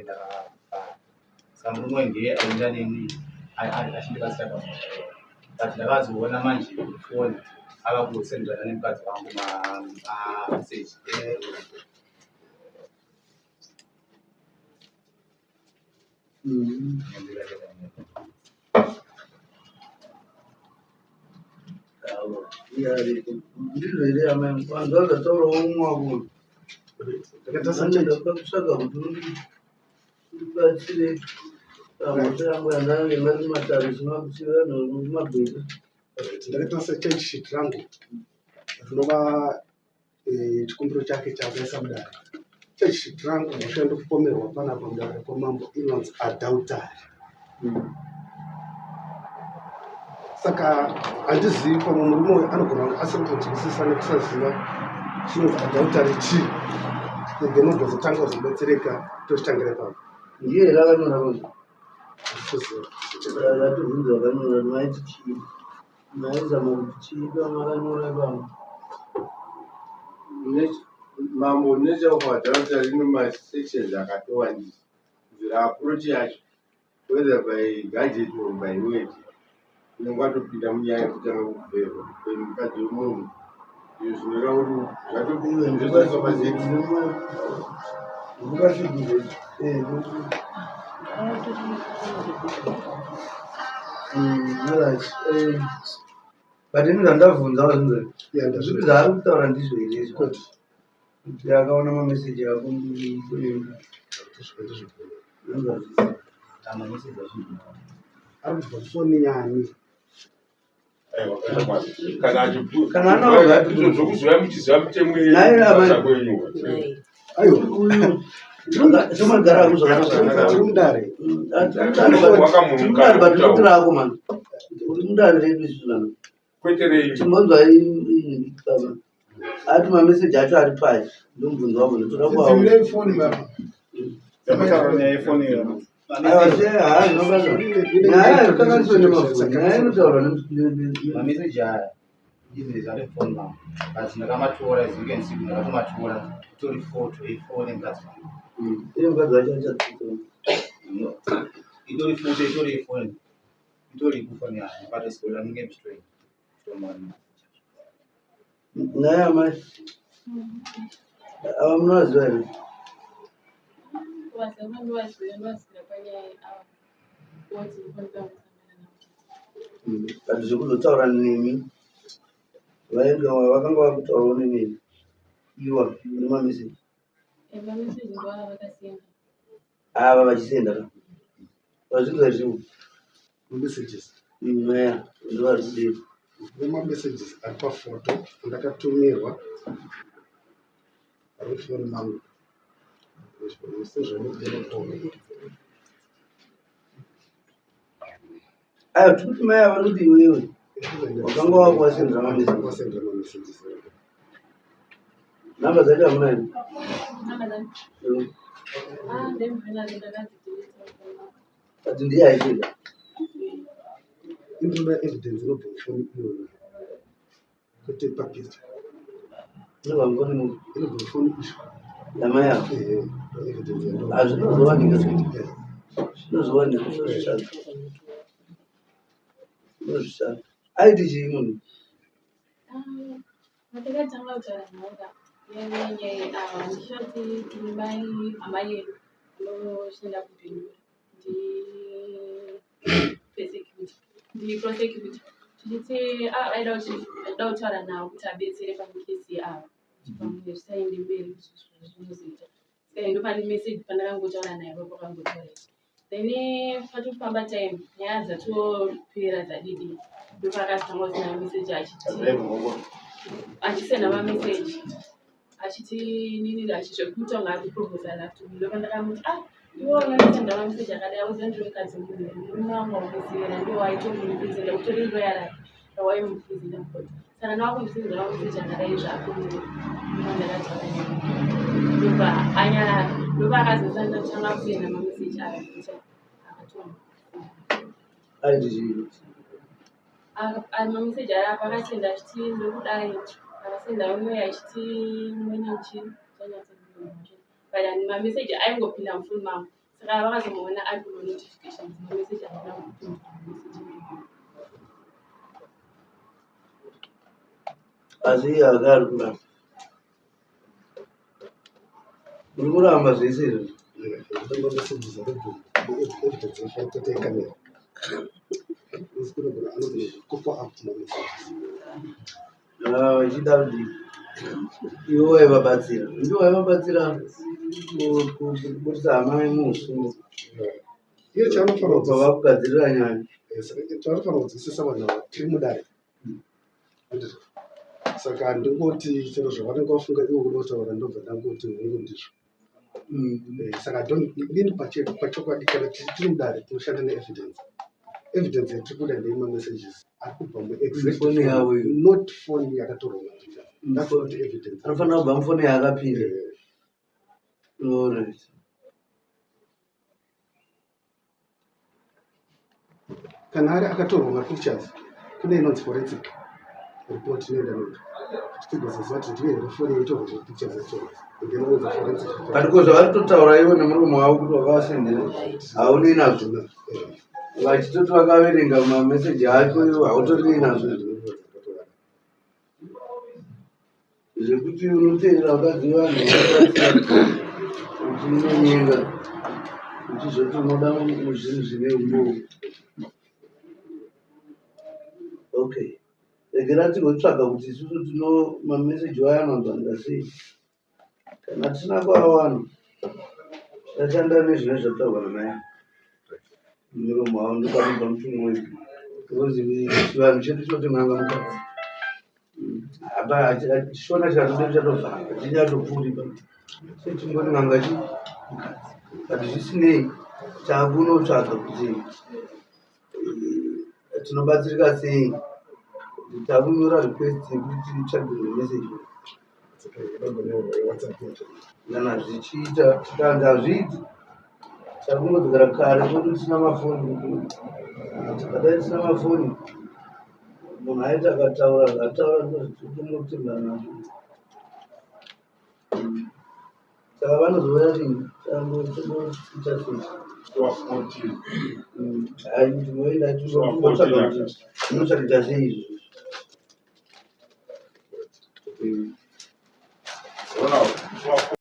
Ndakapara. Saka murume ndiye aienda neni achindibatsira pamhosva. But ndakazoona manje foni ava kusenderana nemukadzi wangu mameseji. Ndizvo here amai vanhu vakataurawo umwe wavo ndakatsvaga kuti undibatsire pamhosva yangu yandange ndari matare vanhu mumagweta. Ndakaita secharge sheet rangu rinova chikumbiro chake chaakaisa mudare. Charge sheet rangu mhosva yandikupomerwa panapa mudare kwamambo inonzi adultery. Saka handizivi pamwe murume uyu anogona kunge asiri kunzwisisa nekusaziva chinonzi adultery chii. Then obvozotanga kuzobetsereka tochitangira ipapo. Ndiye here akanyora kuti Handitoziva. Atibvunza vakanyora maiti chii? Maizama kuti chii pamakanyora ipapo? Mambo, nature of adultery ine masections akatowandisa. Nzira approach yacho, whether by gadget or by word, unenge watopinda munyaya yekutanga kuvhevha kwemukadzi wemunhu. Izvo zvinoreva kuti zvatopinda pazeti. But ini zvandabvunza wazvinzwa Yeah, ndazvinzwa. zvipi zvaari kutaura ndizvo here izvo? Kwete. Kuti akaona mameseji ako. Ndizvo, ndizvo. Ari kubva foni yani. Kana Kana anoga- zvokuziva muchiziva mitemo Naye yebasa kwenyu. Aiwa. Somagara ako zvakanaka. Tiri mudare. Wakamuruka. But rako mani uri mudare redu isu nana. Kwete renyu. Timbonzwa kama ati mameseji acho ari pashi ndomubvunzo wavo ndotoda kuvaona. Dzimirei foni baba. Dzamataura nyaya yefoni iyo. Aiwa se haa zvinobasa nyaya haikukanganiswe nemafoni, nyaya inotaurwa. Mameseji aya izvezvi ari mufoni mangu, but ndakamatora, as you can see, ndakatomatora itori foto yefoni yemukadzi wangu. Iye mukadzi wacho achatuta. Itori foto, itori yefoni, itori kufoni yangu, but anenge muchitori tomaona. Naye amai ava munovaziva here? But zvekuzotaura nemi vainge vakanga vakutaurawo nemi iwa nemameseji ava vachisenda ka vazvinzwa izviwo. Messages. Mweya ndovari kudii? Nemamessages ari pafoto andakatumirwa ari mufoni mangu. Sezvamunoona. Aiwa, tikuti mai ava vari kuti iwewe wakanga wakuwasendera mameseji. Wasendera mamessages. Namba dzacho hamuna here? But ndiye aisenda. Inotoda evidence inobva mufoni iyoyo. Kwete papicture. Inobva mufoni mupi? Inobva mufoni isho. Yamai ava. Ehe, ndo evidence yandinoda. Hazvinozowanika. Eh. Zvinozowanika, unozvitsvaga, unozvitsvaga. Aiti chii munhu? Patakatanga kutaura nhaura yenyaya ava, ndichati tiri mai hama yedu anoshanda kuBindura, ndiprosecutor, tichiti aida kuti aida kutaura navo kuti abetsere pakesi ava kuti pamwe zvisaende mberi zvazvinozoita. Saka ndo pane meseji pandakangotaura naye ipapo akangotaura izvi. Then patofamba time, nyaya dzatopera dzadidi, ndopakazotanga kusina meseji achiti achisenda mameseji achiti nini achizvekuita kunge ari kuproposa love to me. Ndopandakamuti, ah, iwe unondisenda mameseji akadai, uziva ndiri mukadzi munhu, murume wangu wamuziva ndiwo waitomurepresenta, utori loya rake rawaimurepresenta mukoti, saka ndawakundisendera mameseji akadai zvako. Ndakataura naye, ndobva anyarara, ndopa akazotanga kusenda mameseji aya kuti akatona. Aiti chii? Mameseji aya apa akasenda achiti ndokudai, akasenda umwe achiti mwenichi. But mameseji aingopinda mufoni mangu, saka vakazomaona ari kumanotifications mameseji handina kupindura mameseji. Asi iye anga ari kuramba, uri kuramba zvese izvozvo. Messages evidence efaitata yekamera anogona kukopa up mamessages. Vachida kuti iwe waivabatsira, ndiwe waivabatsira kubudisa hama yemuusungo. Iye chaanofanira kubva vakugadzirira nyaya. Chaanofanira kunzwisisa, vanhu ava tiri mudare. Handizvo? Saka handingoti chero zvavanenge vafunga ivo kuda kutaura ndobva ndangoti hongu ndizvo. Saka inini pachokwadi kana tiri mudare tinoshanda neevidence. Evidence yatiri kuda ndeyemamessages ari kubva muexact Foni yavo iyo. Not foni yakatorwa mapictures. That's not evidence. Anofanira kubva mufoni yaakapinda. Alright. Kana ari akatorwa mapictures, kune inonzi forensic report inoenda noto kuti tigozoziva kuti ndiyo here foni yaitorwa mapictures acho, and then ounza forensic report. But ko zvavari kutotaura ivo nemuromo wavo kuti wakavasendera, haunei nazvo? Vachitoti vakaverenga mameseji acho, ivo hautorinei nazvo, zvekuti unoteerera vakadzi vanhu vanobatsira uchinonyenga, uchizoti unoda zvinhu zvine umbowo. Okay, regera tigotsvaga kuti isusu tino mameseji ayo anonzwanika sei. Kana tisina kuawana, tashanda nezvine zvataurwa namai muromo wavo, ndopanobva mutumwa wedu, because chivanhu chedu chinoti n'anga mukadzi. Apa chishona chikatobe chatovhara, chinyatopfuuri pa sechingoti n'anga chi mukadzi. But zvisinei, takunotsvaga kuti tinobatsirika sei, kuti takunyora request yekuti titsvagirwe message. WhatsApp yacho. Kana zvichiita, tikanzi hazviiti, takungodzokera kare kwedu tisina mafoni. Tikadai tisina mafoni, munhu aiti akataura zvaataura ndozvitotongotimbana nazvo. Saka vanozouya rini? Tangoita sei? Wa 14. Hai, tingoenda tingotsvaga kuti tinotsvakita sei izvozvo. Ona, wa